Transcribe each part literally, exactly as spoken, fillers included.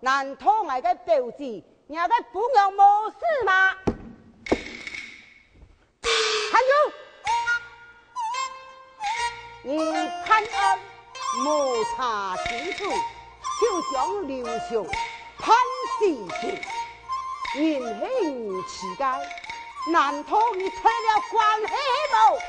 難道𠊎个表姊，若个餔娘無死嗎？還有，你辦案無查清楚，就將劉松判死刑，人係你自家，難道你脫了關係無？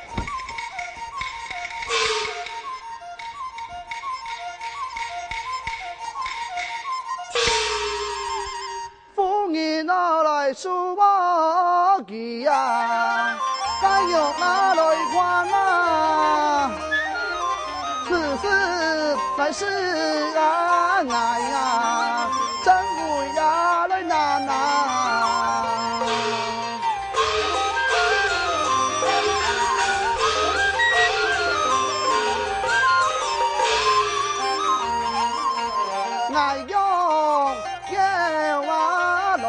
夫人啊，來收啊佢啊，該肉啊來還啊。此事乃是啊，𠊎啊，怎會啊來難啊？ 𠊎用腰啊來，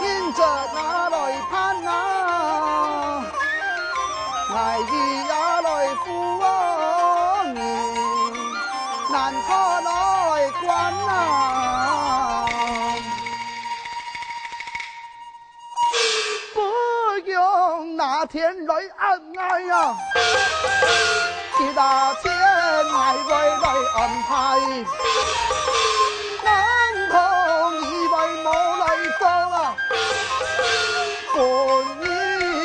認真啊來辦啊，𠊎義啊來負哦你，難看來關啊。 不用拿錢來壓𠊎啊！幾多錢𠊎會來安排，難道你會無來做啊？分你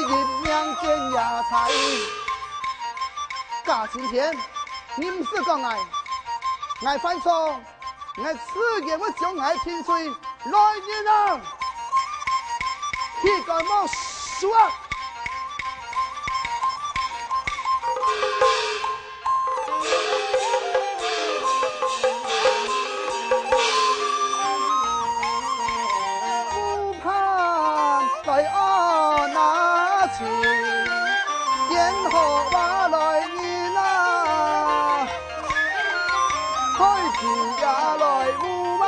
一命見爺差。假青天，你毋使講𠊎，𠊎犯錯， 𠊎自然會將𠊎定罪。來人啊！去趕忙收啊！烏篷來安啊情，煙火啊來燃啊！ 開枝也來舞啊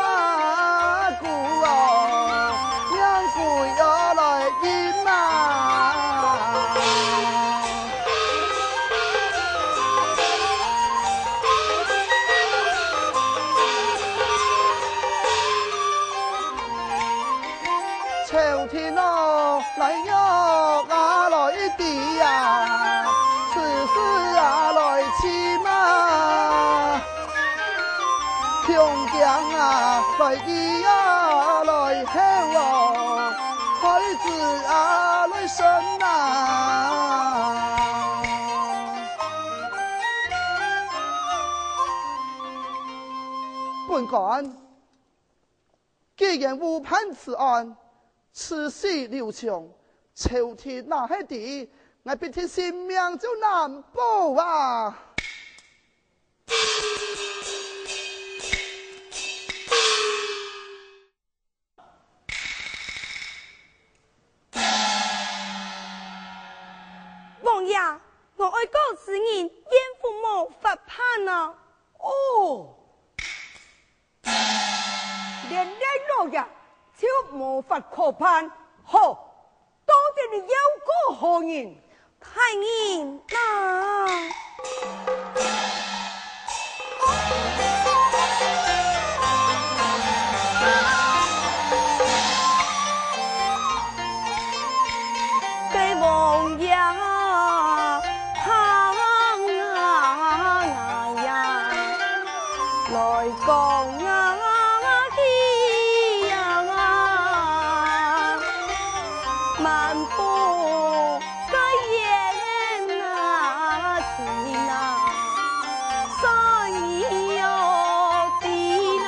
鼓哦，命貴也來吟啊！秋天哦，來約啊來知啊，此事啊來尋啊。 恐驚啊，來意啊，來後哦，開枝啊，來生啊。本官既然誤判此案，此事劉松，朝廷若係知，𠊎必定性命就難保啊！ 王爺，我哀告此人，冤枉無法辦啊！哦，連累老爺就無法可辦，好， 到底你要告何人？大人啊！該王爺啊，啊呀，來講啊！ 去呀，漫步在原啊心啊，山腰地啊。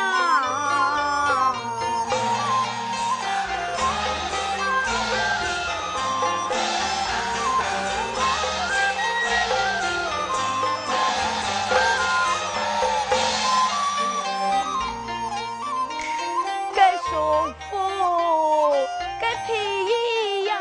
个舒服个皮呀，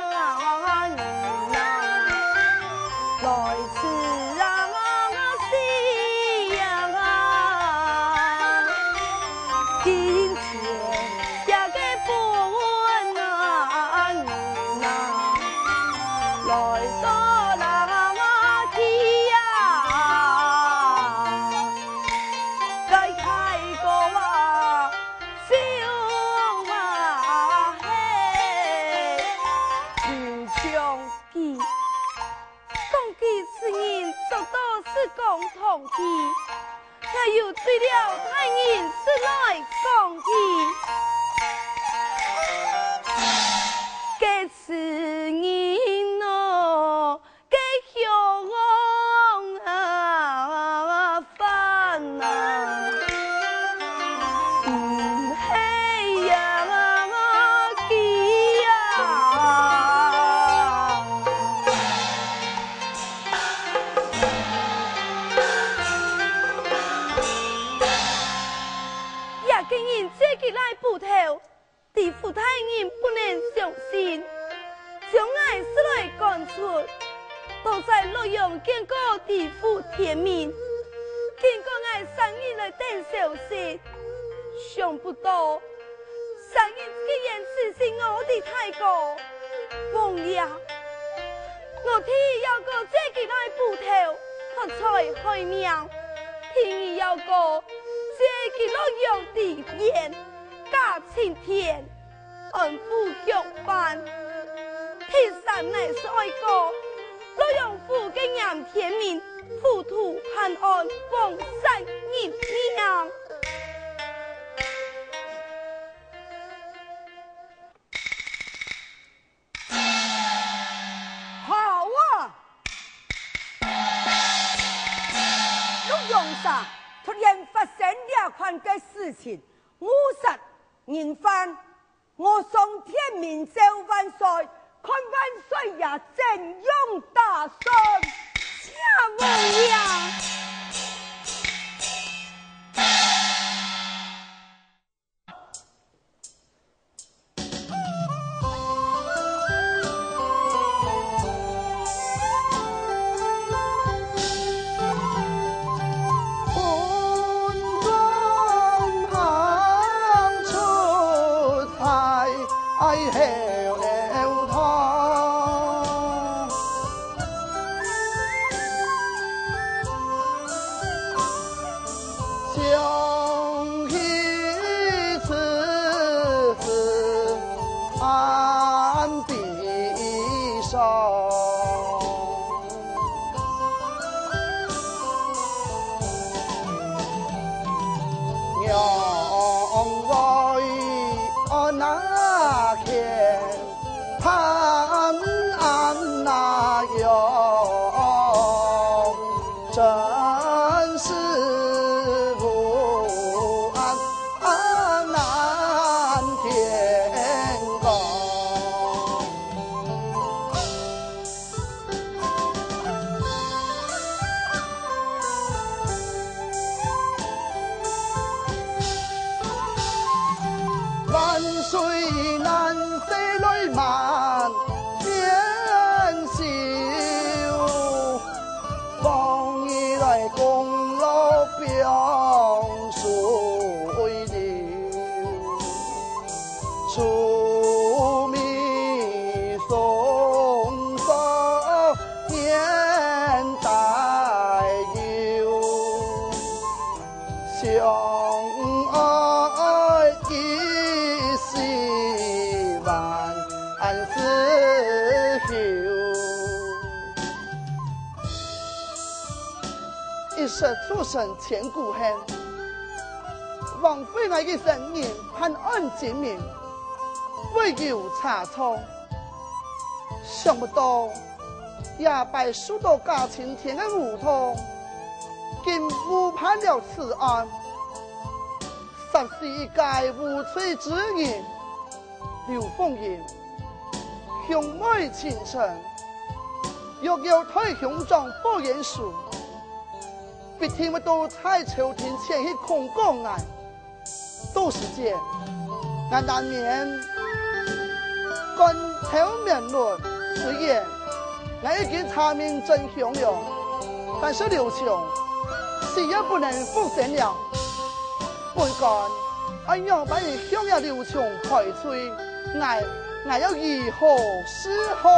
講堂去，哪有對了大人出來講去？該此人哦，該小王啊，煩啊，毋係呀，佢呀。 這个人借佢來補頭，知府大人不能相信，將𠊎捉來趕出，到在洛陽見過知府天明，警告𠊎三日來等消息。想不到， 三日竟然死死臥在大高。王爺，我第一要過借佢來補頭，脫罪害命；第二要過借佢洛陽地變，假青天，安府享飯；第三乃是愛過洛陽府个嚴天明，糊塗辦案，枉殺人命。 好啊！洛陽城突然發生這款个事情，誤殺人犯，我上天明奏萬歲，看萬歲爺怎樣打算！謝王爺！ 一失足成千古恨，枉費𠊎一生人辦案精明，為求查錯。想不到，這擺受到假青天个誣告，竟誤判了此案，殺死一介無罪之人。 劉鳳英，兄妹情深，若有代兄長報冤書，必定會到在朝廷前去控告𠊎。到時節，𠊎難免官頭面論。雖然𠊎已經查明真凶了，但是劉兄，死也不能復生了。 本官愛仰般向這劉兄賠罪，𠊎，𠊎要如何是好？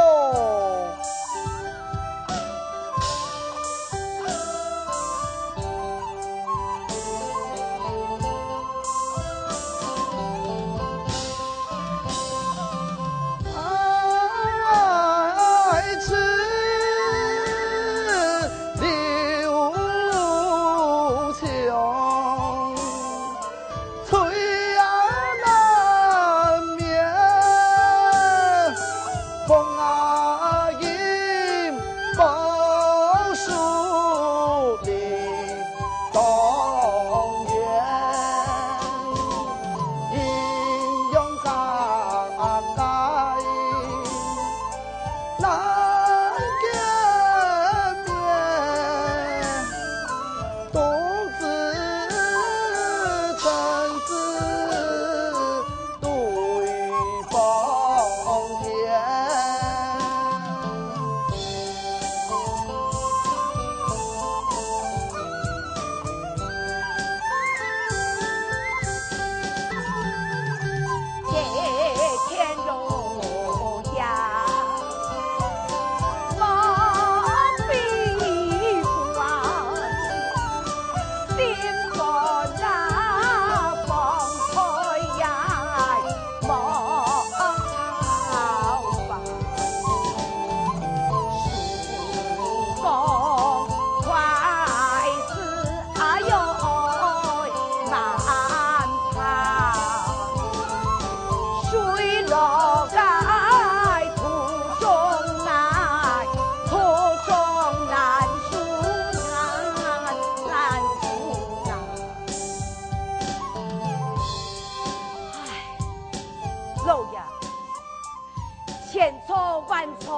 犯錯，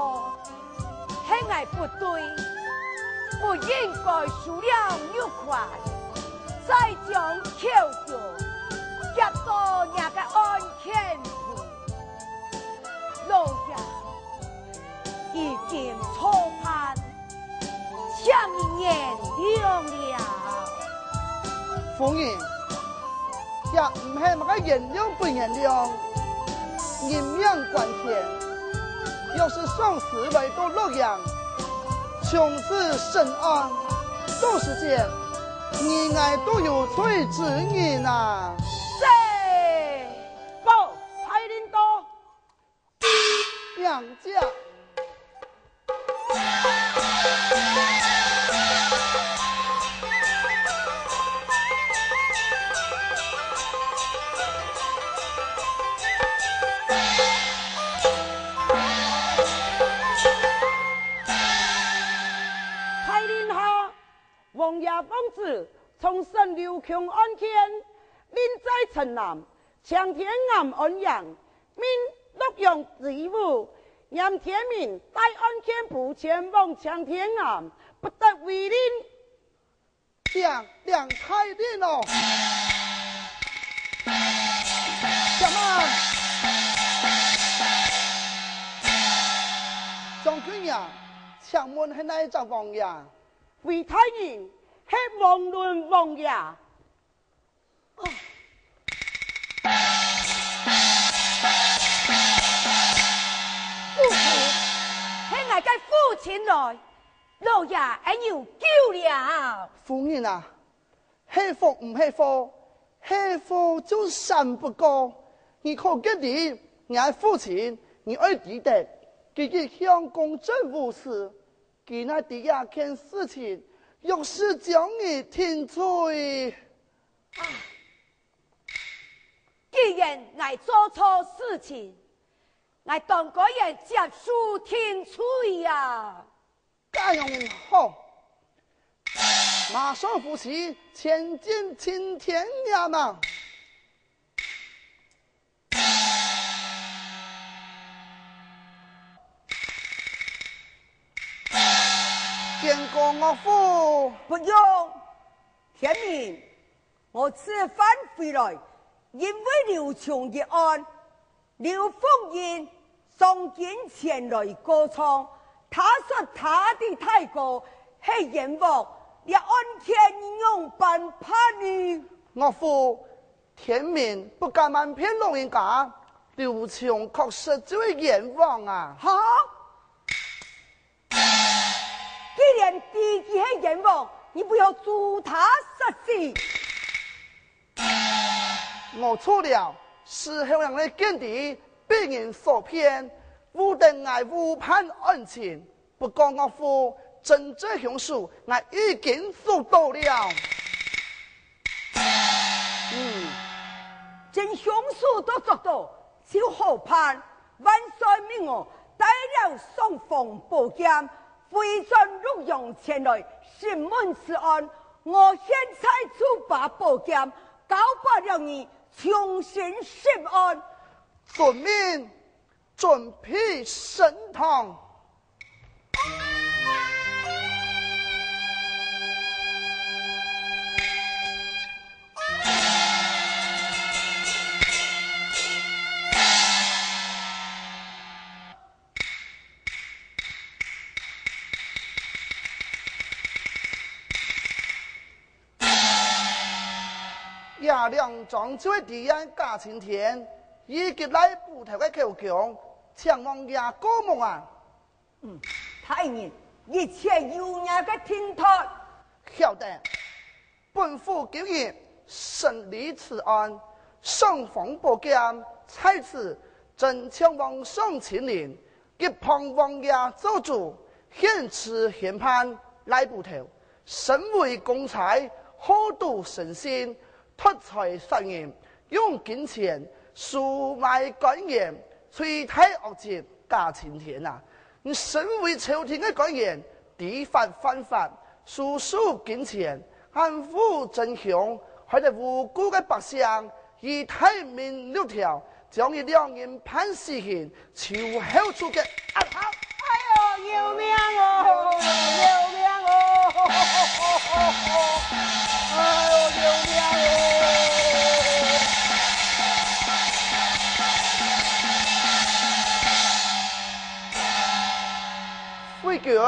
係𠊎不對，不應該輸了玉環，再將口供夾到若个案件裡。老爺已經錯判，請你原諒了。夫人， 這毋係麼个原諒不原諒，人命關天。若是上司來到洛陽，從此審案，到時節，你𠊎都有罪之人啊！是。報，差人到。 娘家。太令下，王爷奉旨，重审刘琼案件，命在城南， 青天岩安營，命洛陽知府嚴天明帶案件簿前往青天岩，不得違令。請，請太令哦！且慢！將軍呀，請問係哪一隻王爺？回大人，係王倫王爺。 夫婦，係𠊎个父親來，老爺恁有救了。夫人啊，係福毋係禍，係禍就閃不過。你可該知，𠊎父親，你愛知得，佢一向公正無私，佢哪知這件事情，若是將你定罪。 既然𠊎做錯事情，𠊎當該愛接受定罪啊！恁樣好，馬上扶起千金青天呀嘛！見過岳父。不用，天明， 我此番回來，因為劉瓊一案，劉福仁上京前來告狀，他說他的大哥係冤枉，這案件仰般辦呢？岳父，天明不敢瞞騙老人家，劉瓊確實就係冤枉啊！哈？ 既然知佢係冤枉，你不要咒他殺死。我錯了，事後人來見知，被人所騙，誤得𠊎誤判案情。不過岳父，真正兇手，𠊎已經捉到了。嗯，真兇手都捉到，就好辦。 萬歲命我帶了尚方寶劍，回轉洛陽前來審問此案。我現在就把寶劍交還了你，重新審案。遵命，準備升堂。 這兩張就係知縣賈青天以及賴捕頭个口供，請王爺過目啊！嗯，大人，一切有你个定奪。曉得。 本府今日審理此案，尚方寶劍在此，真請皇上親臨，一旁王爺做主，限持宣判。賴捕頭，身為公差，好賭成性，奪財殺人，用金錢收買官員，罪大惡極，賈青天啊！你身為朝廷个官員，知法犯法，收受金錢， 暗忤真凶，害得無辜个百姓以大明律條將佢兩人判死刑，秋後處決。啊哈！哎喲，救命哦！救命哦！哎喲，救命哦！魏军，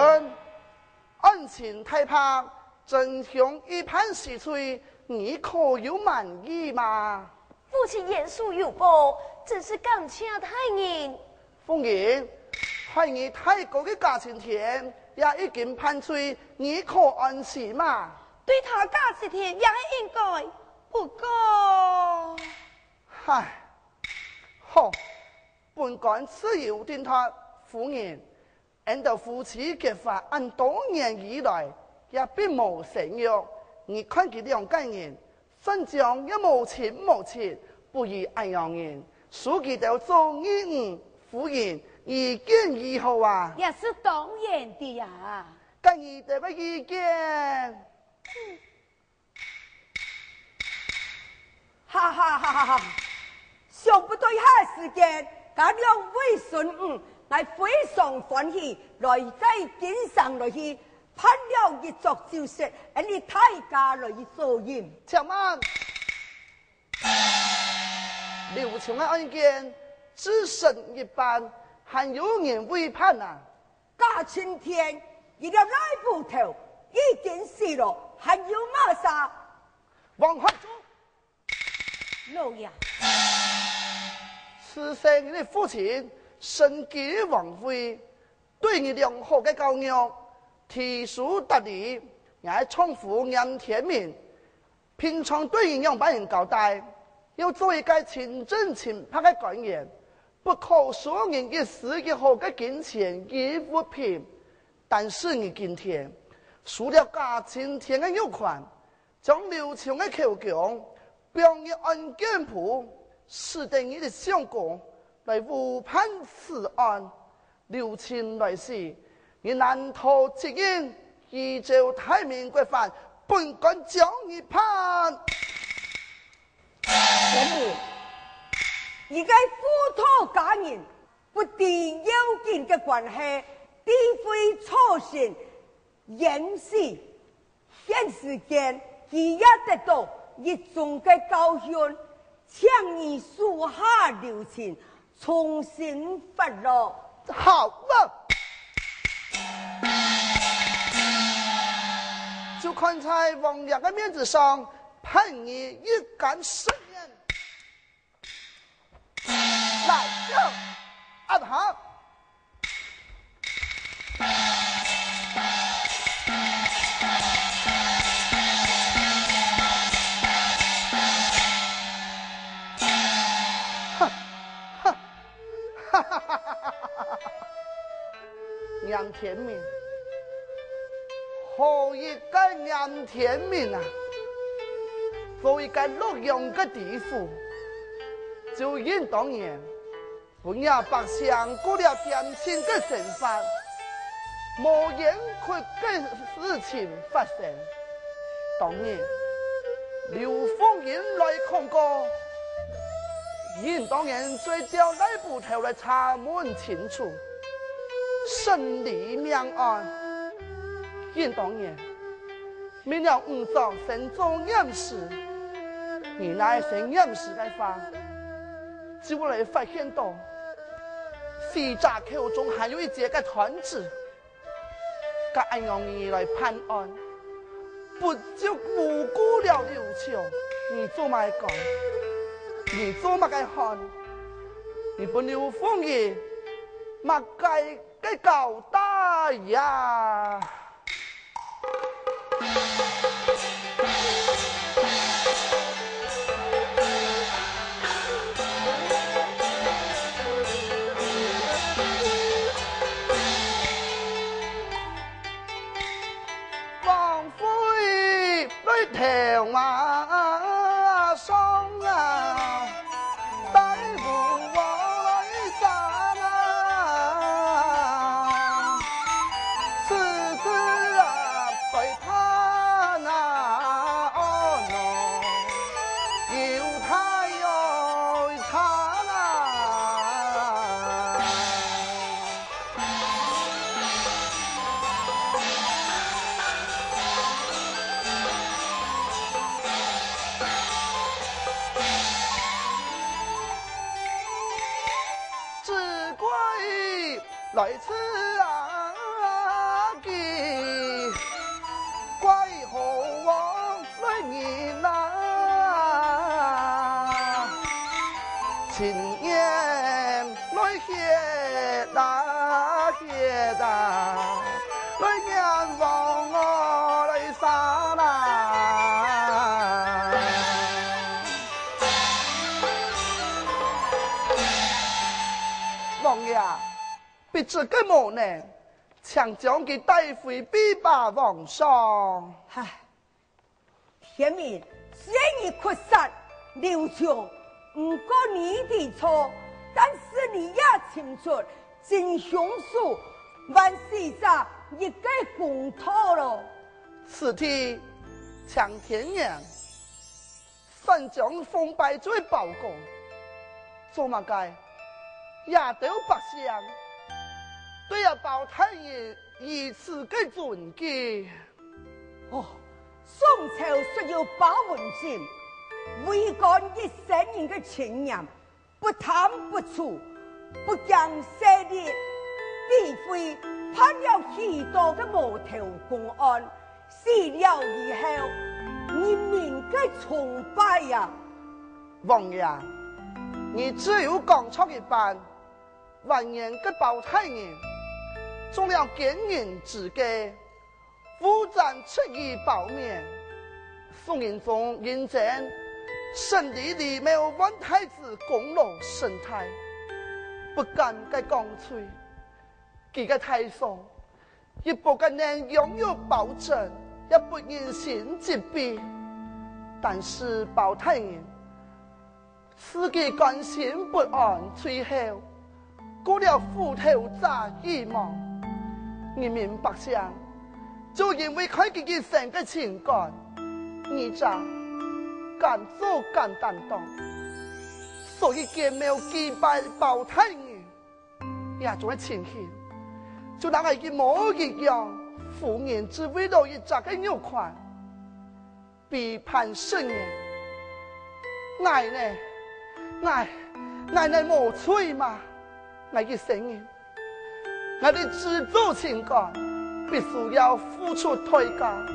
案情大白，真凶已判死罪，你可有滿意嗎？父親言出有報，真是感謝大人。紅英，害你大哥个假青天也已經判罪，你可安心嗎？對他假青天也係應該，不過……唉，好，本官自有定奪，夫人。 𫣆兜夫妻結發恁多年以來，也並無生育。你看佢兩個人，算講也無親無戚，不如恁樣人，收佢兜做義女，夫人，你建議好啊？也是當然的呀。該你兜个意見？ 哈哈哈哈哈！想不到這時間，這兩位孫女，𠊎非常歡喜，來該今生來去辦了一桌酒席，𫣆俚大家來去助興。且慢！劉沖个案件，只審一半，還有人未判啊！ 假青天，佢這倈餔頭已經死了，還有麼儕？王漢珠！老爺！此時你父親身居王位，對你良好个教育，知書達理，𠊎丈夫嚴天明， 平常對你仰般人交代，愛做一個清正清白个官員，不可收人一絲一毫个金錢與物品。但是你今天收了假青天个肉款，將劉沖个口供放入案件簿，使得你个相公來誤判此案。 劉沖來時，你難逃責任，依照大明國法，本官將你判。天明，你个婦道佳人，不知要緊个關係，知非草生，冤死。 現時間，佢也得到一種个教訓，請你手下留情，重新發落。好啊！就看在王爺个面子上，判你一監十年。 來，走，按下。哈，哈，哈哈哈哈哈哈！嚴天明，好一個嚴天明啊！做一個洛陽个知府， 就應當然，分若百姓過了恬靜个生活，無冤屈个事情發生。當然，劉鳳英來控告，應當然就愛調倈餔頭來查問清楚，審理命案。應當然， 明朝五早先做驗屍，你若係先驗屍个話，就會來發現到，死者口中還有一節个斷指。該恁樣你來判案，不就誣告了劉沖？你做麼个官？你做麼个漢？你分劉鳳英麼个个交代呀？ 王妃來投馬上啊，大步來上啊，此次年来歇啊歇啊，来年望我来散啊。王爷，不知个么呢？请将佢带回禀吧，皇上。唉， 天明，虽然你哭杀刘琼，毋过你知錯，但是你也寻出真凶手，還死者一个公道咯。此地，请天明，先将封閉在包公，做么个？夜头百姓对啊包大人如此个尊敬。 哦，宋朝素有包文婧，为官一生人个尊严，不贪不取，不经势利，智慧，办了许多个谋头公案，死了以后，人民个崇拜呀。王爷，你只有讲出一半， 晚年个包大人，中了奸人之计，误斩出于包面。宋仁宗胤禛，审理李瑁、万太子功劳甚大，不敢个讲出。佢个大宋，一般个能擁有包拯，也不忍心責备。但是包大人， 自己甘心不安，最後過了虎頭鍘而亡。人民百姓就因為看佢一生个清官，義正，敢做敢擔當，所以見廟祭拜包大人。這種个情形，就拿𠊎一模一樣，夫人只為了一隻个玉環， 背叛聖人。𠊎呢？𠊎，𠊎呢無罪嗎？𠊎一生人，𠊎个自作清官，必須要付出代價。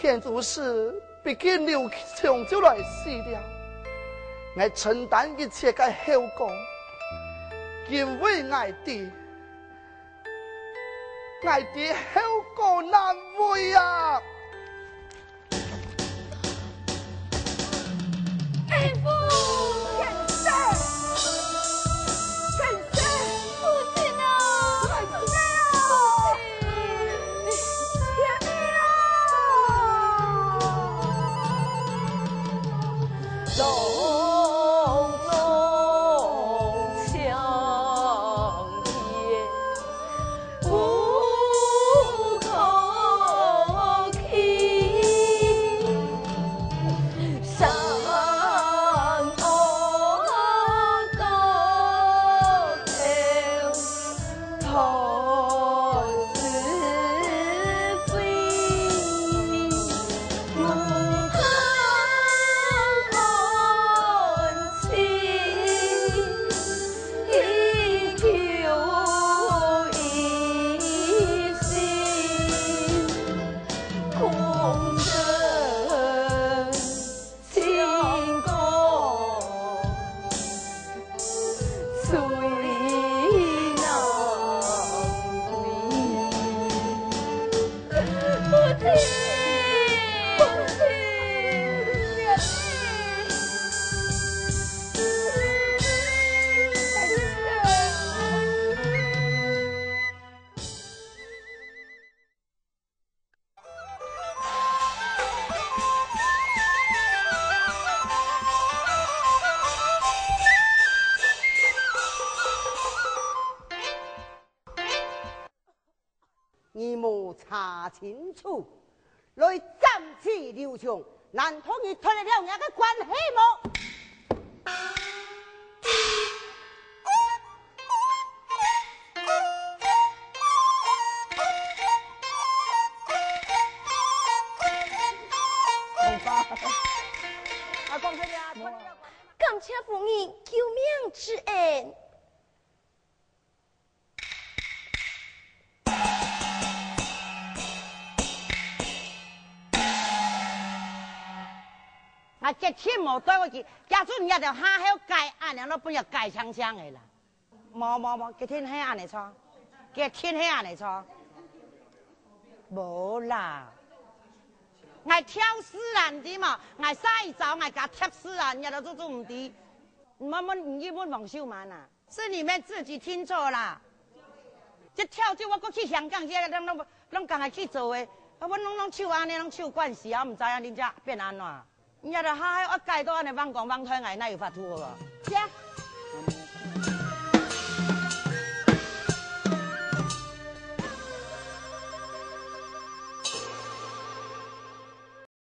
現如時，畢竟劉瓊就來死了，𠊎承擔一切个後果，因為𠊎知，𠊎知後果難為啊！ 天父！天父！天父！父親啊！父親啊！天父啊！ 你無查清楚，來斬死劉瓊，難道你脫得了若个關係無？啊，講出來啊，感謝夫人救命之恩。 𠊎決定無對佢去，這啊，準你這條下口改恁樣，攏分佢改青青个啦。無無無，決定係恁樣做，決定係恁樣做。無啦，𠊎挑事啊，你知無？𠊎下一招，𠊎佮貼事啊，你都做做毋知。你問問，你問王秀滿啊，是你們自己聽錯啦。這跳舞我過去香港，這攏攏攏講愛去做个，啊，我攏攏手恁樣，攏手慣勢啊，毋知影人家變安怎。 你這下下愛改到恁樣橫講橫推，𠊎哪有法度好啊？是啊。